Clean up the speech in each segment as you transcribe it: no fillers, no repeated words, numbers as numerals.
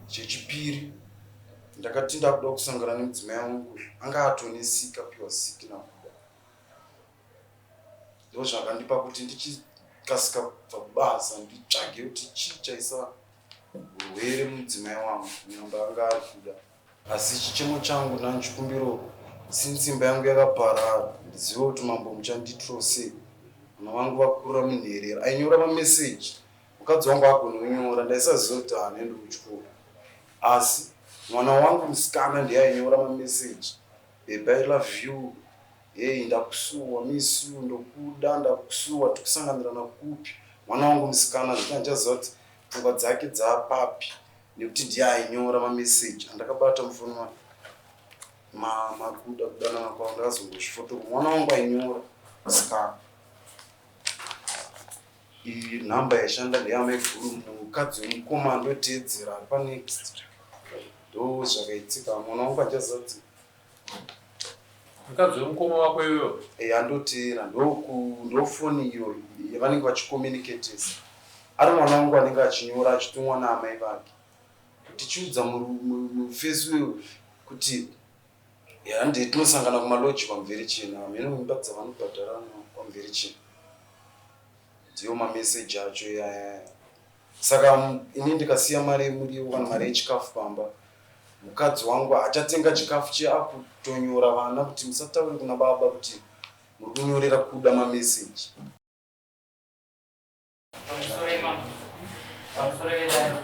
Chechipiri, ndakati ndakuda kusangana nemudzimai wangu anga atonesika piwa siki nakuda. Ndozvakandipa kuti ndichikasika kubva kubasa nditsvage kuti chii chaisa urwere mudzimai wangu nyamba anga ari kuda. Asi chichemo changu nanchikumbiro since imba yangu yakaparara ndizive kuti mambo muchandiitirawo sei. Vana vangu vakura munherera ainyora mameseji mukadzi wangu agone kunyora ndaisaziva kuti haanaendi kuchikoro asi mwana wangu musikana ndiye ainyora mameseji babe i love you hey ndakusuwa miss you ndokuda ndakusuwa tikusanganirana kupi mwana wangu musikana zvekuti handichaziva kuti pfungwa dzake dzaapapi nekuti ndiye ainyora mameseji andakabata mufoni makuda kudanana kwavo ndakazongozvifotoka mwana wangu ainyora musikana Iyi nhamba yaishanda ndeyamaiguru mukadzi wemukoma ndoteedzera ari panext ndo zvakaitika mwana wangu achazadzi mukadzi wemukoma wako iyoyo e andoteera ndofoni iyo yavanenge vachicommunicatesa ari mwana wangu anenge achinyora achitumwa naamai vake tichiudza mufesi uyo kuti hande tinosangana kumaloji kwamverichena hameno imba dzavanobhadharana kwamverichena Ndiyo mamessage acho iyaya. Saka ini ndikasiya mari yemuriwo kana mari yechikafu pamba, mukadzi wangu achatenga chikafu chiya akutonyora vana kuti musataure kuna baba kuti muri kunyorera kuda mamessage. Pamusoro imambo, pamusoro vedare,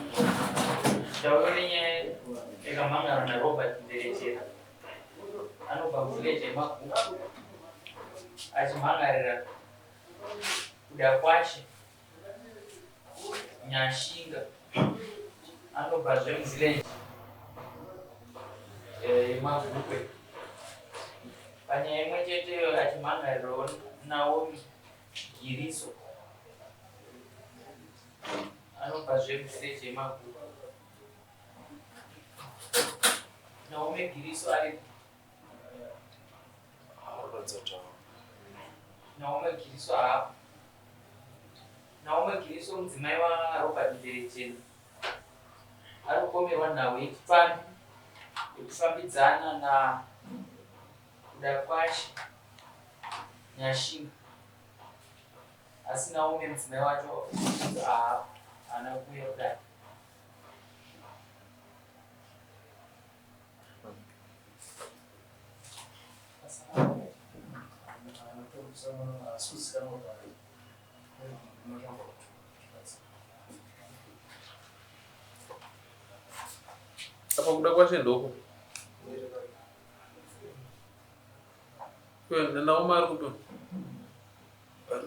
ndauya nenyaya yakamhan'arwa naRobert Mberechera anobva kuvillage yemagugu achimhan'arira Kudakwashe Nyashinga anobvazve muvillage eh, yeMagukwe panyaya imwe cheteyo achimhan'arirawo Naomi Giriso anobvazve muvillage yeMagukwe. Naomi Giriso ari Naome Giriso haapo. Naome Giriso mudzimai waRobert Mberechena ari kupomerwa nhau yechipfambi yekufambidzana na Kudakwashe Nyashinga asi Naome mudzimai wacho haapo haana kuuya kudare. Apa kuda kwashe ndoko. Naomi ari kupi?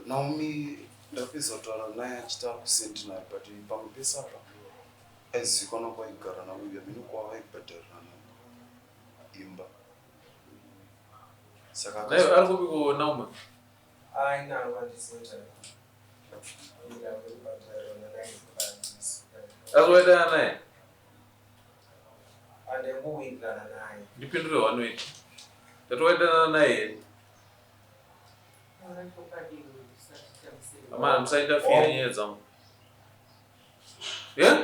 Naomi ndapedza kutaura naye achiti ari kucentenary but pamwe pese apa Aizivikanwa kwaigara naWilliam ino kwavaibhadharirana imba. Saka Naye ari kupi ko Naomi? Asi waidana naye? Ndipindure one wait. Ndati waidana naye here? Amana musaita fear nyaya dzangu. Yeah?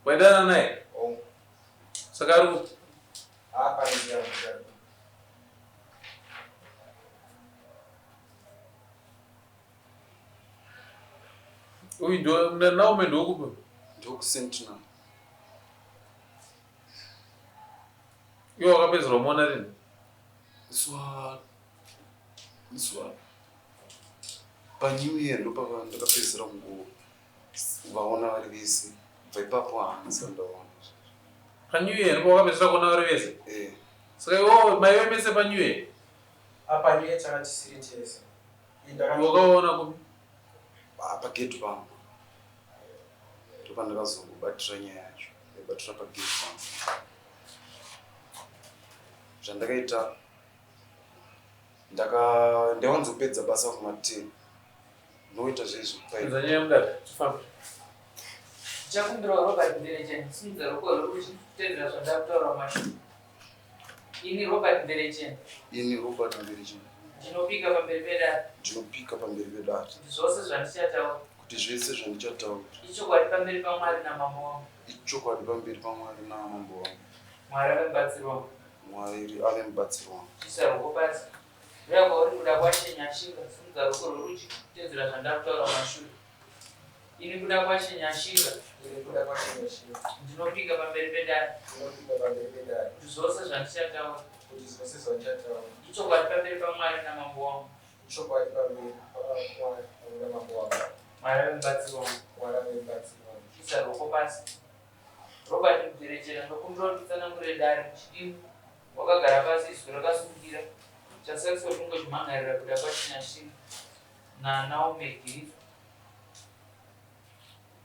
Waendana naye? Saka ari kupi? Uyu ndo Naomi ndokupi? Ndokusentinel. Iwe wakapedzerwa muona rini? Musi wa musi wa panew year ndopava ndakapedzera kungo vaona vari vese kubva ipapo handisa ndaona panew year ndipo wakapedzera kuona vari vese eh. Saka iwo maive mese panew year? Apa new year tanga tisiri tese. Wakaona kupi? Pagate pangu ndopandakazongobatira nyaya yacho, ndaibatira pagate pangu zvandakaita ndaka ndaiwanzopedza basa kuma 10 ndoita zvezvo Edza nyaya mudare tifambe. Ndichakumbirawo Robert Mberecheni simudza ruoko rwuri kuchitevedzera zvandakutaura mumashure. Ini Robert Mberecheni. Ini Robert Mberecheni. Ndinopika pamberi pedare. Ndinopika pamberi pedare. Kuti zvose zvandichataura. Kuti zvese zvandichataura. Ichokwadi pamberi paMwari namambo wangu. Ichokwadi pamberi paMwari namambo wangu. Mwari ave mubatsiri wangu. Mwari ave mubatsiri wangu. Chisa ruoko pasi. Ndouya kwauri kuda kwaShe Nyashinga, simudza ruoko rworudyi kutedzera zvandakutaura kumashure. Ini kuda kwaShe Nyashinga. Ini kuda kwaShe Nyashinga. Ndinopika pamberi pedare. Ndinopika pamberi pedare. Kuti zvose zvandichataura. Kuti zvose zvandichataura. Ichokwadi pamberi paMwari namambo wangu. Ichokwadi pamberi paMwari namambo wangu. Mwari ave mubatsiri wangu. Mwari ave mubatsiri wangu. Chisa ruoko pasi. Robert Mubverechera, ndokumbira kuti utsanangurire dare muchidimbu. Wakagara pasi izwi rakasumukira. Chasakiswa kuti ungochimhan'arira kuda kwaChinyashinga naNaome Girifa.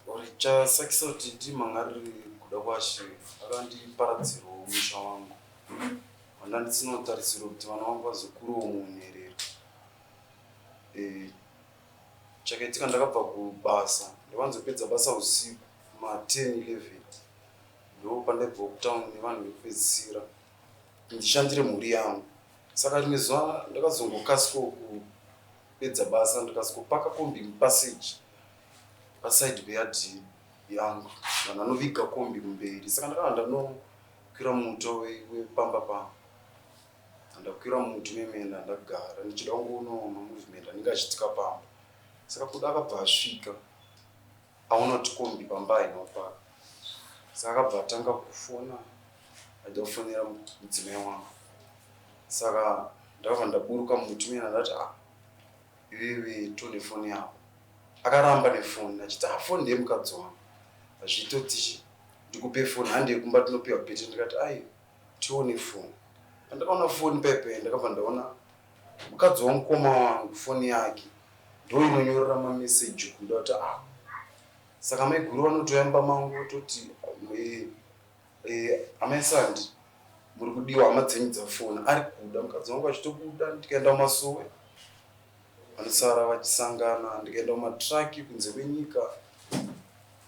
Or chasakisa kuti ndimhan'arire kuda kwaShe akandiparadzirawo musha wangu wanda ndisina kutarisira kuti vana vangu vazokurawo muunherera. E, chakaitika ndakabva kubasa ndavanzopedza basa usiku ma 10 11 ndopandaibva kutown nevanhu vekupedzisira kuti ndishandire mhuri yangu. Saka rimwe zuva ndakazongokasikawo kupedza basa ndikasvikopaka kombi mupassage paside peyadhi yangu vanhu vanoviga kombi kumberi. Saka ndakabva ndanokwira muto wepamba pangu. Ndakwira muti memene ndagara ndichida kungoona mamovement anenge achiitika pamba. Saka kuda akabva asvika aona kuti kombi pamba haina kupaka. Saka akabva atanga kufona aida kufonera mudzimai wangu. Saka ndakabva ndaburuka mumuti mena ndati ah iwewe tone foni yako. Akaramba nefoni achiti ah foni ndeyemukadzi wangu. Hazviitoti ndikupe foni handei kumba tinopiwa bhete ndikati aiwa tione foni. Pandakaona foni paipai ndakabva ndaona mukadzi wamukoma wangu foni yake ndo inonyorera mameseji kuda kuti ah saka maiguru vanotouya mumba mangu vototi amai Sandi muri kudiwa hama dzenyu dzafona ari kuda mukadzi wangu achitobuda ndikaenda kumasowe vanosara vachisangana ndikaenda kumatraki kunze kwenyika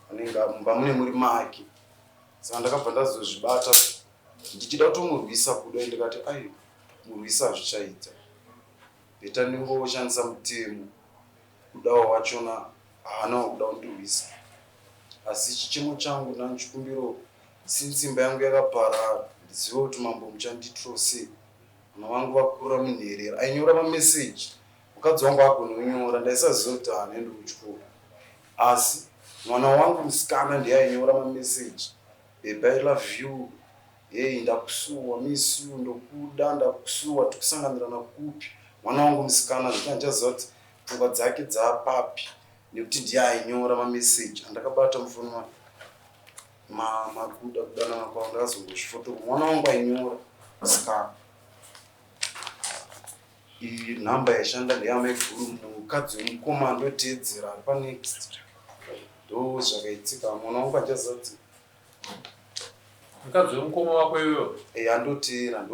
vanenge mumba mune muri make saka ndakabva ndazozvibata ndichida kutomurwisa kuda ndikati ai murwisa hazvichaita better ndingoshandisa mutemo kudawo wachona haana kuda kundirwisa asi chichemo changu nanchikumbiro since imba yangu yakaparara ndizive kuti mambo muchandiitiro sei vana vangu vakura munherera ainyora mameseji mukadzi wangu agona kunyora ndaisaziva kuti haanaendi kuchikoro asi mwana wangu musikana ndiye ainyora mameseji babe I love you hey ndakusuwa miss you ndokuda ndakusuwa tikusanganirana kupi mwana wangu musikana zviti handichaziva kuti pfungwa dzake dzaapapi nekuti ndiye ainyora mameseji andakabata mufoni makuda kudanana kwavo ndakazongozvifotoka mwana wangu ainyora musikana iyi nhamba yaishanda ndeyamaiguru mukadzi wemukoma ndoteedzera ari panext ndo zvakaitika mwana wangu achaziva kuti mukadzi wemukoma wako iyoyo andoteera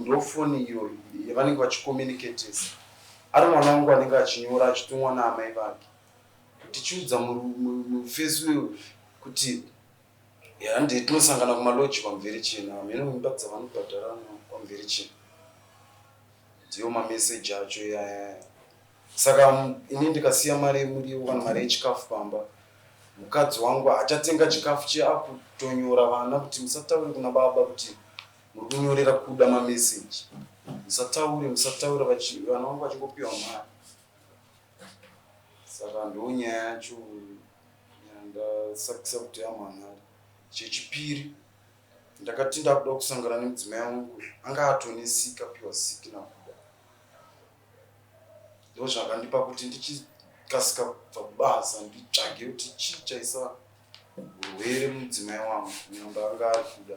ndofoni iyo yavanenge vachicommunicatesa ari mwana wangu anenge achinyora achitumwa naamai vake tichiudza mufesi uyu kuti hande tinosangana kumaloji kwamverichena hameno imba dzavanobhadharana kwamverichena ndiyo mameseji acho yaya saka ini ndikasiya mari yemuriwo kana mari yechikafu pamba mukadzi wangu achatenga chikafu che akutonyora vana kuti musataure kuna baba kuti muri kunyorera kuda mameseji musataure musataure vana vangu vachingopiwa mari saka ndo nyaya yacho yandasakisa kuti amhan'ari chechipiri ndakati ndakuda kusangana nemudzimai wangu anga atonesika piwa siki nakuda ndo zvakandipa kuti ndichikasika kubva kubasa nditsvage kuti chii chaisa urwere mudzimai wangu nyamba anga ari kuda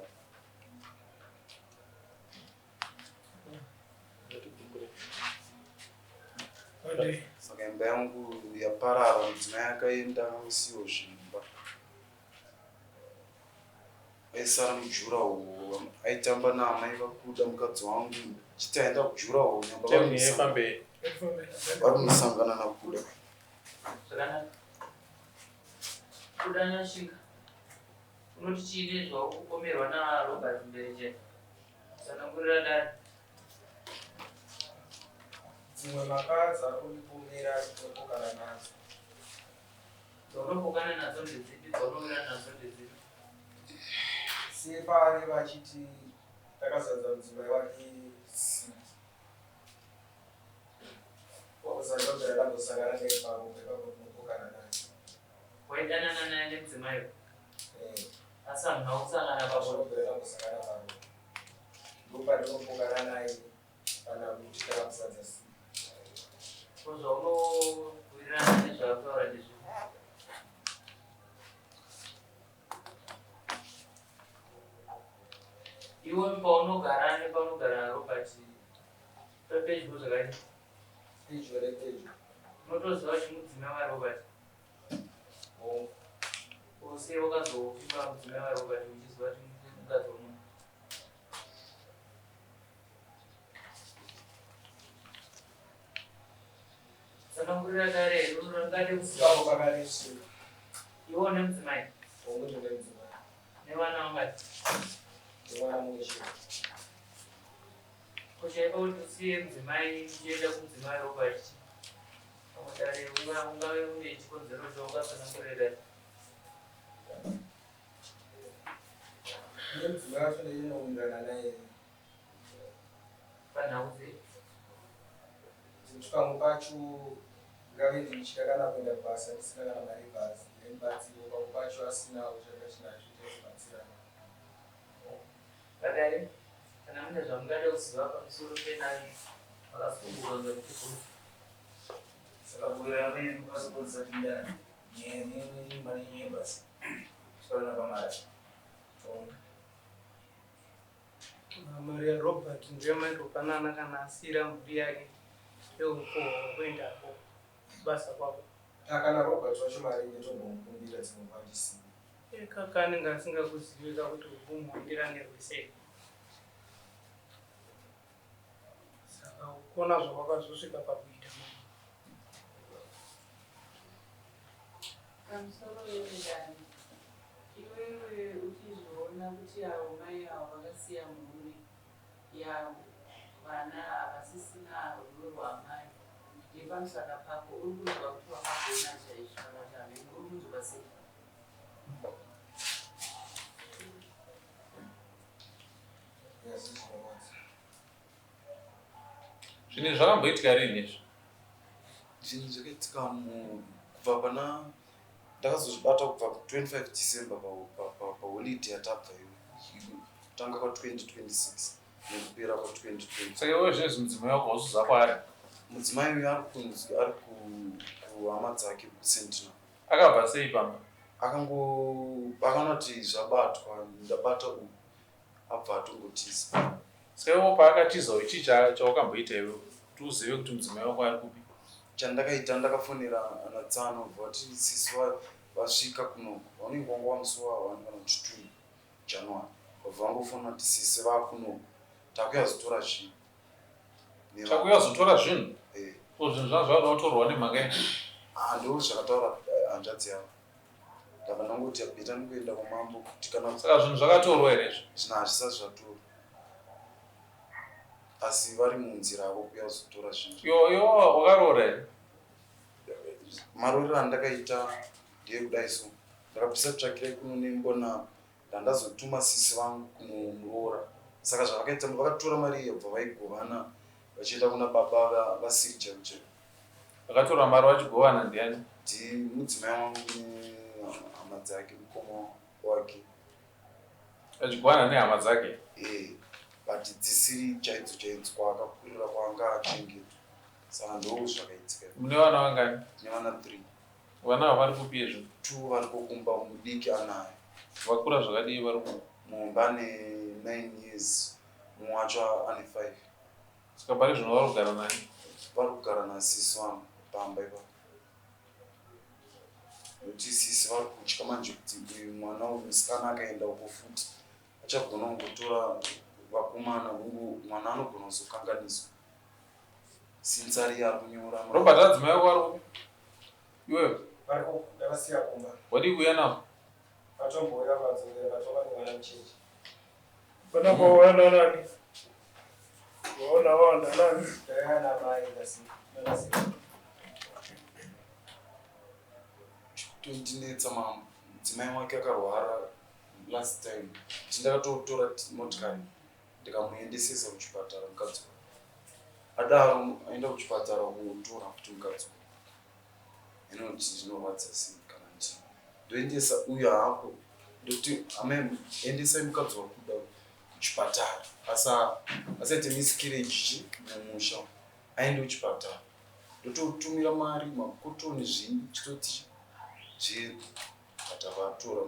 saka imba yangu yaparara mudzimai akaenda akangosiyiwa zvimba aisara mujuraho aitamba naamai vakuda mukadzi wangu chiti aenda kujuraho nyamba vari kunosangana nakuda Zvakanaka. Kuda Nyashinga. Unoti chii nezvauri kupomerwa naRobert Mberechena? Tsanangurira dare. Dzimwe mhaka dzaari kundipomera ndinopokana nadzo. Dzaunopokana nadzo ndedzipi? Dzaunowirirana nadzo ndedzipi? Sepaareva achiti takazadza mudzimai wake siki. Ndobvira ndambosangana naye paropa ipapo ndinopokana naye. Waidanana naye nemudzimai? Eh. Asi hamuna kusangana pabonde? Ndobvira ndambosangana paropa. Ndopandinopokana naye kana kuti takamuzadza siki. Ko zvaunowirirana nezvaakutaura ndezvipi? Iwe paunogara nepaunogara naRobert pedyo zvakadii? Pedyo nepedyo. Unotoziva kuti mudzimai waRobert? Hongu. Ko sei wakazopfimba mudzimai waRobert uchiziva kuti mukadzi wemunhu? Tsanangurira dare ringade kuziva. Ipapo pakaresveka. Iwe une mudzimai? Hongu, ndine mudzimai. Nevana vangati? Nemwana mumwe chete. Ko chaipa kuti usiye mudzimai uchienda kumudzimai Robert? Pamwe dare ungave une chikonzero chaungatsanangurira dare. Nemudzimai wacho ndinowirirana naye. Panhau dzei? Dzekuti pamwe pacho ngave ndichida kana kuenda kubasa ndisina kana mari yebhazi ndaimubatsirawo, pamwe pacho asinawo changa chinacho taizobatsirana. Vadare, kana mune zvamungada kuziva pamusoro penani vakasunungurwa ngekutibvunza. Saka kuwirirana kwenyu kwakazokonzeresa kuti mudane nyaya yeimba nenyaya yebasa zvikarona pamari. Hongu. Mari yaRobert ndiyo maitopanana kana asiira mhuri yake yeukohwa wekuendako kubasa kwako. Kana Robert wacho mari ndotombomukumbira dzimwe nguva ndisina. Kaka anenge asingakuzivi kuti uri kumuhwandira nerweseri. Saka ukuona zvawakazosvika pakuita manje. Pamusoro wemidani, iwewe uchizviona kuti avo mai avo vakasiya mhuri yavo, vana havasisina rudo rwaamai nepamusana pako, uri kunzwa kuti wakagona chaizvo kana kuti hameno, uri kunzwa sei? Yes, zvinorwadza. Zvinhu izvi zvakamboitika rini izvi? Zvinhu zvakaitika kubva pana ndakazozvibata kubva 25 December paholiday yatabva iyo kutanga kwa2026 nekupera kwa2020. Saka iwewe zvinezvi mudzimai wako hauziva kwaari? Mudzimai uyu ari kunzi ari kuhama dzake kuSentinel. Akabva sei pamba? Akanoti zvabatwa ndabata uyu abva atongotiza. Saka iwewe paakatiza uyu chii chawakamboita iwewe kuti uzive kuti mudzimai wako ari kupi? Chandakaita ndakafonera anatsano vati sisi vasvika kunoku vanenge vanga vamusi wa1 kana kuti 2 January vabva vangofona kuti sisi vakunoku takuyazotora zvinhu. Takuyazotora zvinhu? Eh. Ko zvinhu zvanga zvada kutorwa nemhaka yei? Ah, ndo zvakataura hanzvadzi yavo. Ndabva ndangoti beta ndikuenda kwamambo kuti kana Saka zvinhu zvakatorwa here izvi? Zvinhu hazvisati zvatorwa. Asi vari munzira avo kuuya kuzotora zvinhu. Iwe wakaroora here? Maroorero andakaita ndeyekudai so. Ndakabvisa tsvakirai kuno nembona ndandazotuma sisi vangu kunomuroora. Saka zvavakaita vakatora mari iyo bva vaigovana vachienda kuna baba vasiri chaivo chaivo. Vakatora mari vachigovana ndiani? Ndi mudzimai wangu nehama dzake, mukoma wake. Vachigovana nehama dzake? Eh, but dzisiri chaidzo chaidzo kwaakakurira kwaanga achengetwa. Saka ndo zvakaitika. Mune vana vangani? Tine vana 3. Vana ava vari kupi izvo? 2 vari kukumba, mudiki anayo. Vakura zvakadii vari kumba? Mumba ane 9 years, mumwe wacho ane 5. Saka pari zvino vari kugara nani? Vari kugara nasisi vangu pamba ipapo. Nekuti sisi vari kutya manje kuti uyu mwana uyu musikana akaenda uko futi achagona kungotora vakomana, mwana anogona kuzokanganiswa. Since ari ari kunyora. Robert, adzimai ako ari kupi? Iwewe? Vari ndavasiya kumba. Wadii kuuya navo? Vatombouya vakadzokera vatova nemwana mucheche. Pana kwaona nani? Waona waona nani? Ndakauya namai ndasiya. Chikutondinetsa mambo, mudzimai wake akarwara. last time kuti ndakatotora motikari ndikamuendesesa kuchipatara mukadzi uyu adaro aenda kuchipatara kunotora futi mukadzi uyu inoti zvinorwadza sei kana ndini ndoendesa uyu haako ndokuti amai endesai mukadzi wakuda kuchipatara asa asaite miscarriage chi mumusha aende kuchipatara ndototumira mari makotoni zvii chitoti zviende but avatora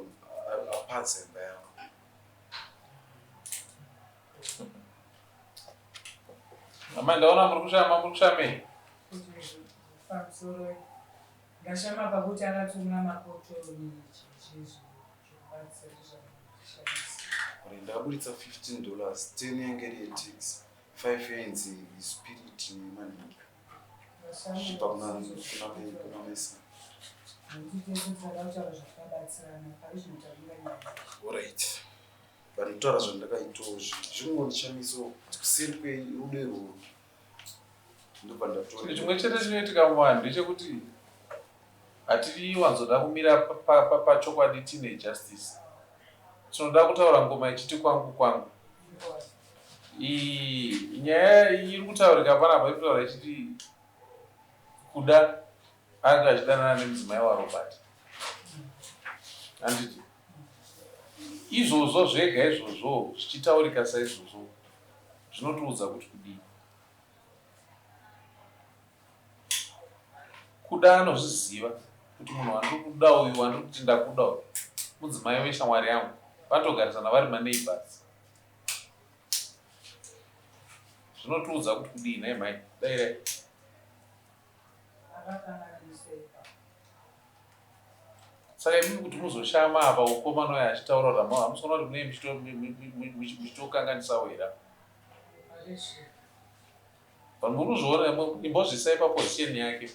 apadza imba yavo. Amai ndaona muri kushama muri kushamei? Pamusoro ndashama pakuti akatumira makotoni chizvo zvekubatsira zvakushandisa. Ndakaburitsa 15 dollars 10 yange iri yetax 5 yainzi spirit nemaningi zvichipa kuna kuna mesa. Alright. But kutaura zvandakaitawo zvingondishamisawo kuti kuseri kwerudo irworwo ndobva ndatora. Chinhu chimwe chete chinoitika muvanhu ndechekuti hatiwanzoda kumira pachokwadi tine justice. Tinoda kutaura ngoma ichiti kwangu kwangu. Nyaya iri kutaurika panapa iri kutaura ichiti kuda anga achidanana nemudzimai waRobert. Handiti? Izvozvo zvega izvozvo zvichitaurika saizvozvo zvinotiudza kuti kudii? Kuda anozviziva kuti munhu wandiri kuda uyu wandiri kuti ndakuda uyu mudzimai weshamwari yangu vatogarisana vari maneighbors. Zvinotiudza kuti kudii nhai mhai? Dairai. Saka imimi kuti muzoshama apa ukomana uyo achitaura kuti hamusi kuona kuti munenge muchitokanganisawo here apa? But muri kuzviona imbozvisai paposition yake.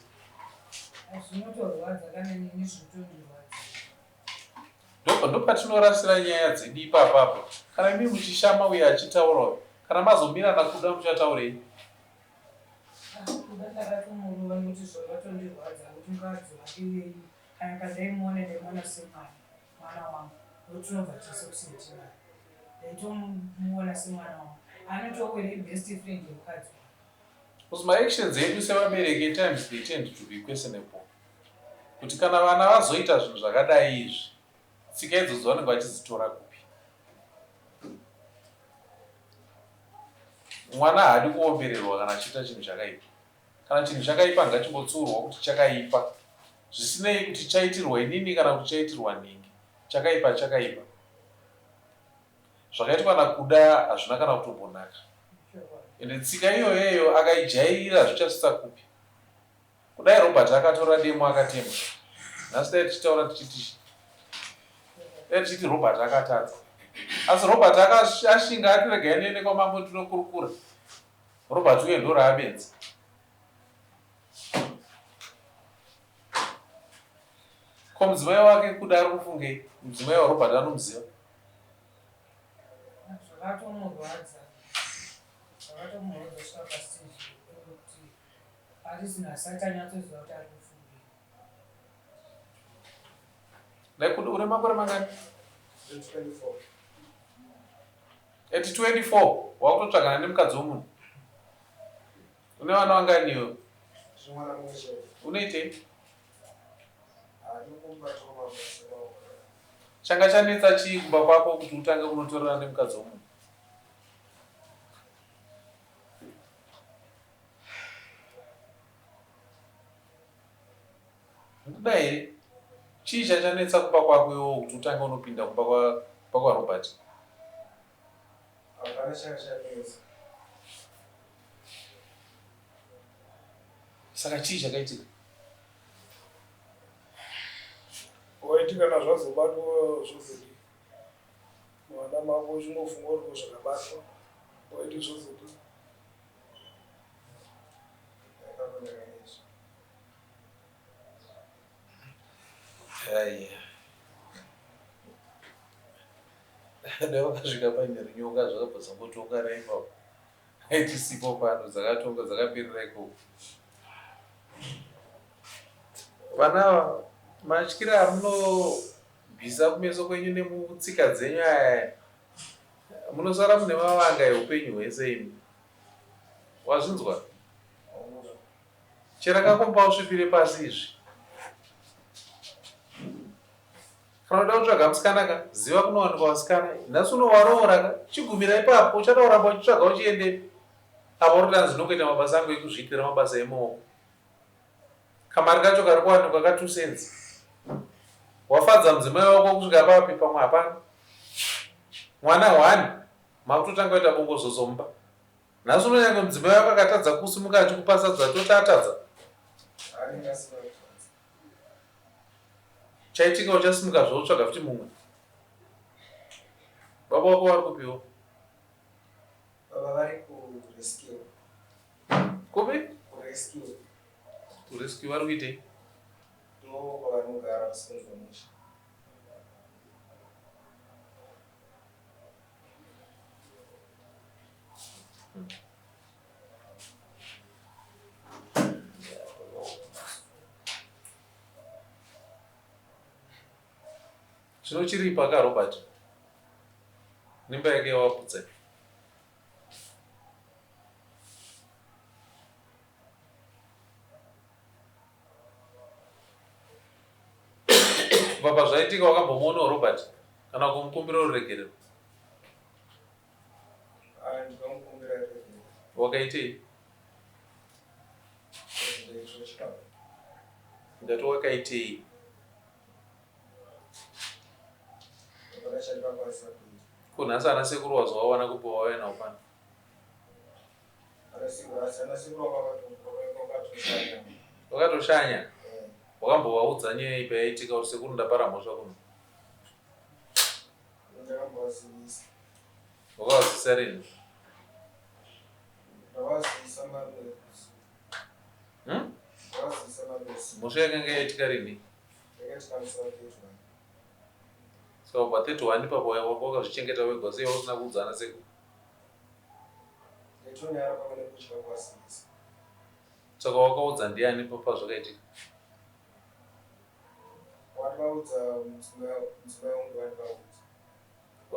Zvinotorwadza kana neni zvinotondirwadza. Ndopatinorasira nyaya dzedu ipapapo. Kana imi muchishama uye achitaura uyo, kana mazomira naKuda muchataurei? Kuda ndakatomurova nekuti zvakatondirwadza kuti mukadzi wake iyeyu kana pandaimuona ndaimuona semwana mwana wangu nokuti tinobva tese kusetina ndaitomuona semwana wangu anotowere ibest friend yemukadzi wangu. Because maactions edu sevabereki at times they tend to be questionable kuti kana vana vazoita zvinhu zvakadai izvi tsika idzodzo vanenge vachidzitora kupi mwana haadi kuombererwa kana achiita chinhu chakaipa kana chinhu chakaipa ngachingotsuurwa kuti chakaipa zvisinei kuti chaitirwa inini kana kuti chaitirwa nhingi chakaipa chakaipa Zvakaitwa naKuda hazvina kana kutombonaka. Ende tsika iyoyeyo akaijairira zvichasvitsa kupi? Kudai Robert akatora demo akatema nhasi dai tichitaura tichiti dai tichiti Robert akatadza. Asi Robert ashinga ati regai ndiende kwamambo ndinokurukura. Robert uye ndoraabenzi. Ko mudzimai wake kuda ari kufungei? Mudzimai waRobert anomuziva? Zvakatomurwadza. Zvakatomurwadza kusvika pastage yekuti parizvino asati anyatsoziva kuti ari kufungei. Like une makore mangani? 24. At 24 wakutotsvagana nemukadzi womunhu. Une vana vangani iwe? Ndine mwana mumwe chete. Unoitei? Ndinongobatawo mabasa emaoko. Changa chanetsa chii kumba kwako kuti utange kunotorana nemukadzi womunhu? Ndikuda here? Chii chachanetsa kumba kwako iwewe kuti utange unopinda kumba kwa kwaRobert? Hapana changa chanetsa. Saka chii chakaitika? Waiti kana zvazobatwa zvozodii? Mwana mako uchingofunga kuti ko zvakabatwa waiti zvozodii? Aiya. Dai vakasvika paine runyoka zvakabva zvangotonga raipapo. Haitisipo pano dzakatonga dzakaperera ikoko. Vana ava matyira amunobhiza Mukazvibvisa kumeso kwenyu nemutsika dzenyu aya munosara mune mavanga eupenyu hwese imi. Wazvinzwa? Chera kakomba usvipire pasi izvi. Kana uda kutsvaga musikana ka, ziva kunowanikwa vasikana. Nhasi uno waroora ka, chigumira ipapo, uchada kuramba uchitsvaga uchiendepi? Apa uri kuti ndinokuita mabasa angu ekuzviitira mabasa emaoko. Kamari kacho kari kuwanikwa ka 2 cents. Wafadza mudzimai wako kusvika papi pamwe hapana. Mwana one makutotanga kuita bongozozo mumba. Nhasi uno nyange mudzimai wako akatadza kusimuka achikupa sadza toti atadza. Chaitika uchasimuka zvotsvaga futi mumwe. Baba wako vari kupiwo? Baba vari kurescue. Kupi? Kurescue. Kurescue vari kuitei? Ndo kwavanogara vasinzwa mushe. Zvino chiripa ka Robert nemba yake yawaputsa kubva pazvaitika wakambomuonawo Robert kana kumukumbira ruregerero? Wakaitei? Ndati wakaitei? Ko nhasi ana sekuru wazovawana kupi wauya navo pano? Vakatoshanya? Wakambovaudza nyaya iyi payaitika kuti sekuru ndapara mhosva kuno? Ndakambovazivisa. Wakavazivisa rini? Ndakavazivisa marume. Hmm? Ndakavazivisa marume. Mhosva yakanga yaitika rini? Yakaitika musi wa 31. Saka pa 31 ipapo wanga wakazvichengeta wega sei usina kuudza ana sekuru? Ndaitonyara pamwe nekutya kuvazivisa. Saka wakaudza ndiani pazvakaitika? Wandivaudza mudzimai wangu wandivaudza.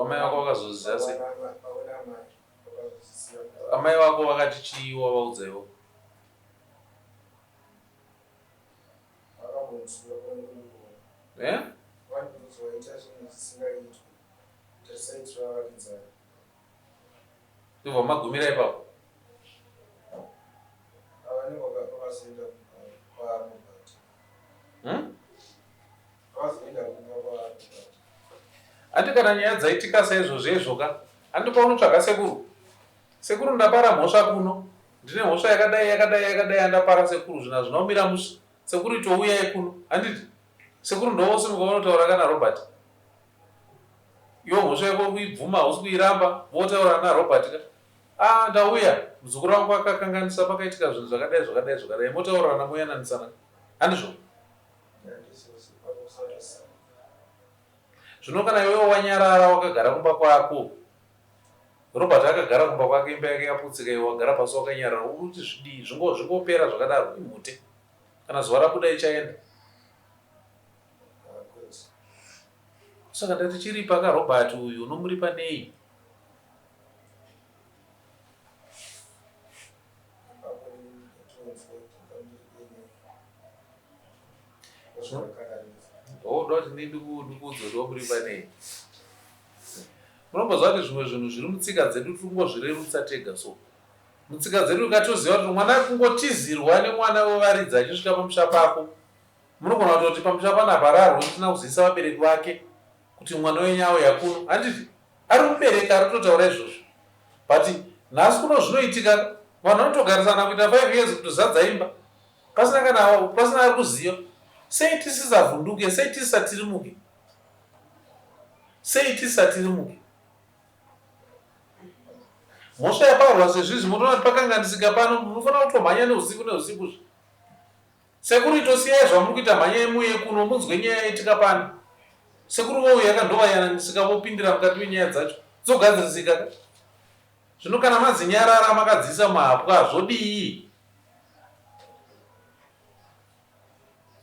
Amai vako vakazozviziva sei? Pamwe naamai vakazozviziva. Amai vako vakati chii wavaudza ivo? Vakambonditsiura pamwe nekundirova. Eh? Vandiudza waita zvinhu zvisingaitwi kuti tisaitira vavakidzani. Ndobva magumira ipapo. Ava nevakazoenda kwaRobert. Hmm? Vakazoenda kumba kwaRobert. Handi kana nyaya dzaitika saizvozvo izvo ka handi paunotsvaga sekuru sekuru ndapara mhosva kuno ndine mhosva yakadai yakadai yakadai yandapara sekuru zvinhu hazvina kumira mushe sekuru itouyai kuno handiti sekuru ndovosimuka vonotaura kana Robert Iwe mhosva yako kuibvuma hausi kuiramba votaura naRobert ka ah ndauya muzukuru wangu akakanganisa pakaitika zvinhu zvakadai zvakadai zvakadai motaurirana moyananisana handizvo zvino kana iwewe wanyarara wakagara kumba kwako Robert akagara kumba kwake imba yake yaputsika iwe wagara pasi wakanyarara uri kuti zvidii zvingopera zvakadaro imhute kana zuva rabuda ichaenda Saka ndati chiripa ka Robert uyu unomuripa nei? Woda kuti ndini ndikuudze kuti womuripa nei? Munomboziva kuti zvimwe zvinhu zviri mutsika dzedu tiri kungozvirerutsa tega so. Mutsika dzedu ukatoziva kuti mwana kungotizirwa nemwana wevaridzi achisvika pamusha pako Munogona kutoti pamusha panapa rarwe musina kuzivisa vabereki vake kuti mwana wenyu auya kuno handiti ari mubereki ari kutotaura izvozvo but nhasi kuno zvinoitika vanhu vanotogarisana kuita 5 years kutozadza imba pasina kana pasina ari kuziva sei tisisavhunduke sei tisisatirimuke sei tisisatirimuke mhosva yaparwa sezvizvi motoona kuti pakanganisika pano munofanira kutomhanya neusiku neusiku zve Sekuru itosiyai zvamuri kuita mhanyai muuye kuno munzwe nyaya yaitika pano. Sekuru vouya ka ndovayananisika vopindira mukati menyaya dzacho dzogadzirisika ka. Zvino kana madzinyarara makadziisa muhapwa zvodii?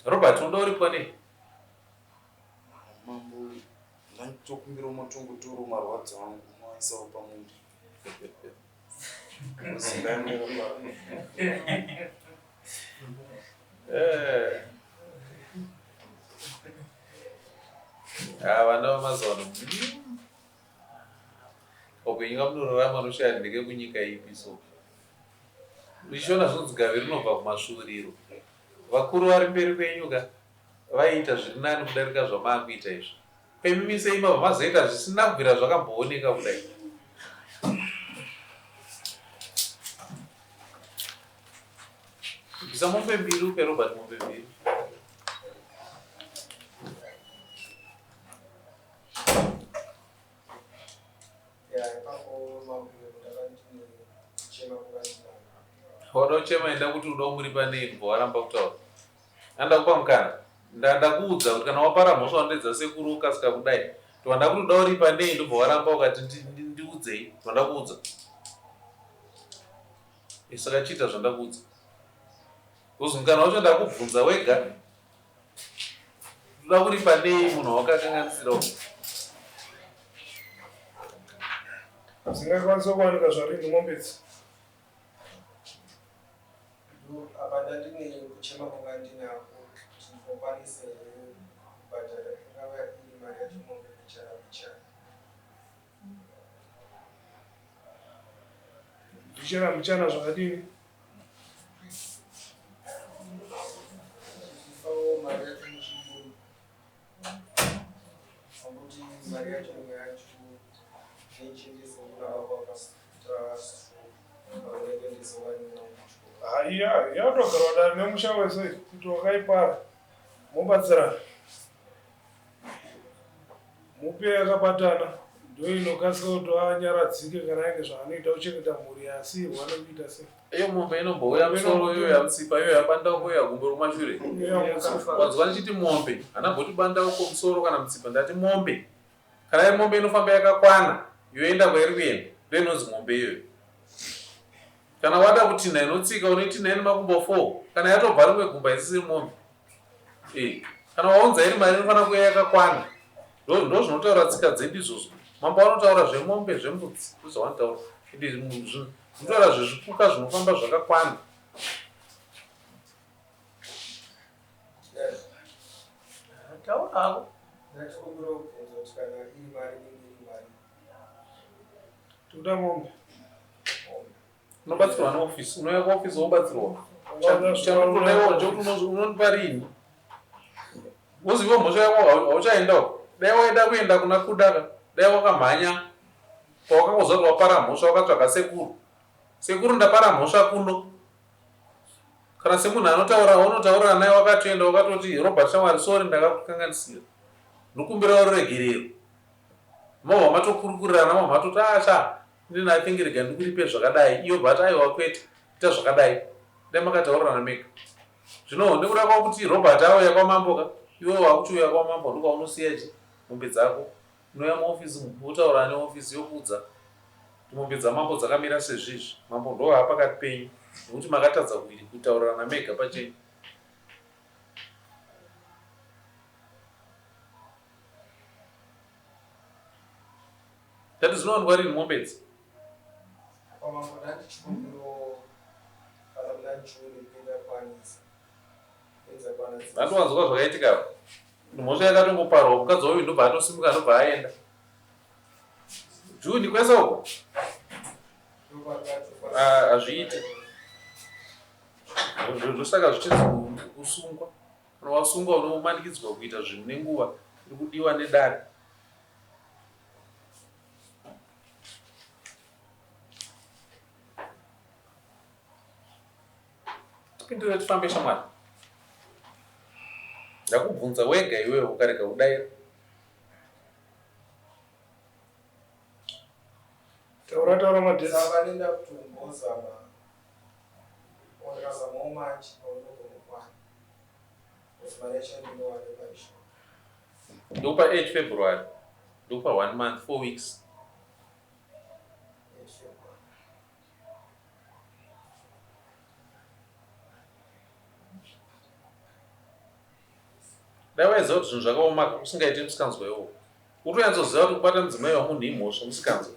Robert unoda uripwa nei? Mambo. Ndatokumbira motongotorawo marwadzo angu moaisawo pamombe. Eh. Ah, vana vemazuva ano upenyu kamunorarama unoshaya ndeke kunyika ipi so uchishona zvinonzi gavi rinobva kumasvuuriro vakuru vari mberi kwenyu ka vaiita zviri nani kudarika zvamaakuita izvi Pemi sei mabva mazoita zvisina kubvira zvakambooneka kudai. Bvisa mombe mbiri upe Robert mombe mbiri. Wada kuchema enda kuti uda kumuripa nei kubva waramba kutaura. Anda kupa mukana. Ndakuudza kuti kana wapara mhosva wanoedza sekuru ukasika kudai. Tobva ndakuti uda uripa nei ndobva waramba ukati ndiudzei. Tobva ndakuudza. Eh, saka chiita zvandakuudza. Because mukana wacho ndakubvunza wega. Uda kuripa nei munhu wakakanganisira uyu? Dzingakwanisa kuwanika zvarini mombe idzi? Apa ndandine kuchema kwanga ndinako kuti ndinokwanisa here kubhadhara ingava iri mari yacho mombe mbichana mbichana. Mbichana mbichana zvakadini? Ndichifawo mari yacho muchidimbu nokuti mari yacho imwe yacho neichiendesa kuna baba vakastra stroke vakuendesa vanina kuchikoro. Haiya, yatogarwa dare nemusha wese kuti wakaipara mobatsirana. Mupe yakabatana ndoinokasika kuti anyaradzike kana aine zvaanoita kuchengeta mhuri yaasiirwa nekuita sei. Iyo mombe inombouya musoro youya mutsipa youya bandauko youya gumbo rokumashure. Wanzwa ndichiti mombe hana mboti bandauko musoro kana mutsipa ndati mombe. Kana iri mombe inofamba yakakwana yoenda kwairi kuenda ndoinonzi mombe iyoyo. Kana wada kutinha inotsika unoitinha ine makumbo 4 kana yatobva rimwe gumbo haisisiri mombe. Eh, kana waunza iri mari inofanira kuuya yakakwana. Ndo zvinotaura tsika dzedu izvozvo. Mambo vanotaura zvemombe zvembudzi ndozvavanotaura. Ende zvinotaura zvezvipuka zvinofamba zvakakwana. Taura hako. Ndachikumbira kubvunza kuti kana iri mari inenge iri mari. Toda mombe. Unobatsirwa neofisi, unouya kuofisi wobatsirwa. Chanotoda iwo chekuti unonipa rini. Woziva mhosva yako hauchaendawo. Dai waida kuenda kuna Kuda ka, dai wakamhanya pawakangoziva kuti wapara mhosva wakatsvaga sekuru. Sekuru ndapara mhosva kuno. Kana semunhu anotaura waunotaurira naye wakatoenda wakatoti Robert shamwari sorry ndakakukanganisira. Ndokumbirawo ruregerero. Mobva matokurukurirana mobva matoti ah sha Inini I think rega ndikuripe zvakadai iyo but aiwa kwete ita zvakadai dai makataurirana mega zvino nekuda kwakuti Robert auya kwamambo ka iwe wakuchiuya kwamambo ndokwaunosiya chi mombe dzako unouya muofisi wotaura neofisi yokuudza kuti mombe dzamambo dzakamira sezvizvi mambo ndovaa pakati penyu nekuti makatadza kutaurirana mega pachenyu Tati dzinowanikwa rini mombe idzi? Pamambo ndandichikumbiro kana muna June ndakwanisa. Vandowanzwa zvakaitika apa. Mhosva yakatongoparwa mukadzi wayo ndobva atosimuka ndobva aenda. June kwese uko? Ah, hazviite. Ndosaka zvichinzi kusungwa. Kana wasungwa unomanikidzwa kuita zvinhu nenguva iri kudiwa nedare. Tipindure tifambe shamwari. Ndakubvunza wega iwewe ukarega kudaira. Taura taura madhesi. Saka nenda kutombozama. Ndakazamawo manje paunogona Ndokupa 8 February. Ndokupa 1 month, 4 weeks. Dai waiziva kuti zvinhu zvakaoma usingaiti musikanzwa iwowo. Utoyatsoziva kuti kubata mudzimai wamunhu imhosva musikanzwa.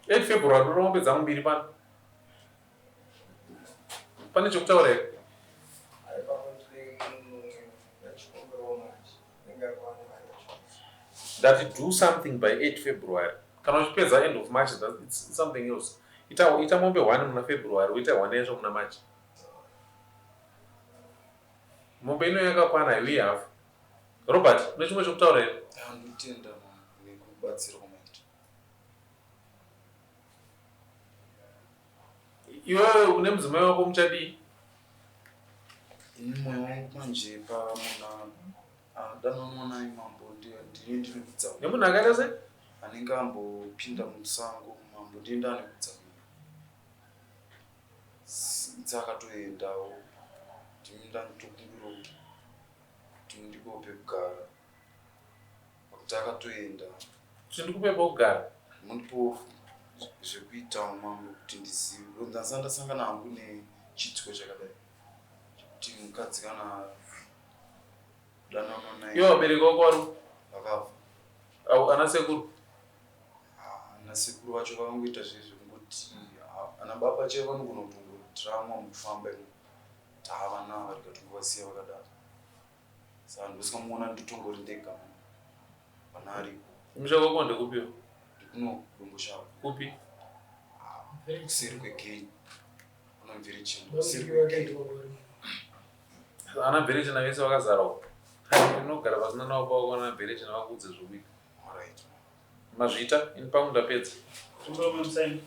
8 February ndoda mombe dzangu mbiri pano. Pane chekutaura here? Ndati do something by 8 February. Kana uchipedza end of March that it's something else. Ita ita mombe 1 muna February, uite 1 yacho muna March. Mombe ino yakakwana haiuyi hafu. Robert, une chimwe chekutaura here? Ndotenda nekubatsirwa kwamaita. Iwewe une mudzimai wako muchadii? Ini moyo wangu manje pamunhu adananwa naye mambo ndiye ndiri kudza. Nemunhu akaita sei? Anenge ambopinda musango mambo ndiye ndane kudza. Since akatoendawo ndini ndanotokumbirawo kuti mundipewo pekugara pakuti akatoenda. Kuti ndikupe pekugara? Mundipewo zvekuitawo mambo kuti ndizive because ndasanga ndasangana hangu nechiitiko chakadai chekuti mukadzi kana dananwa naye. Ivo vabereki vako vari Vakafa. Avo ana sekuru? Ana sekuru vacho vakangoita zvezve kungoti ana baba chaivo vanogona kutongotiramwa mukufamba imo tava navo rikatongovasiya vakadaro saka ndosikamuona nditongori ndega pana aripo. Kumusha kwako ndekupiwo? Ndikuno kuDomboshava. Kupi? Kuseri kwegate. Kuna Mverechena. Kuseri kwegate. Ana Mverechena vese vakazara uko. Unogara pasina navo pako ana Mverechena vakuudze zvokuita. Alright. Mazvita, ini pangu ndapedza. Kumbira musaini.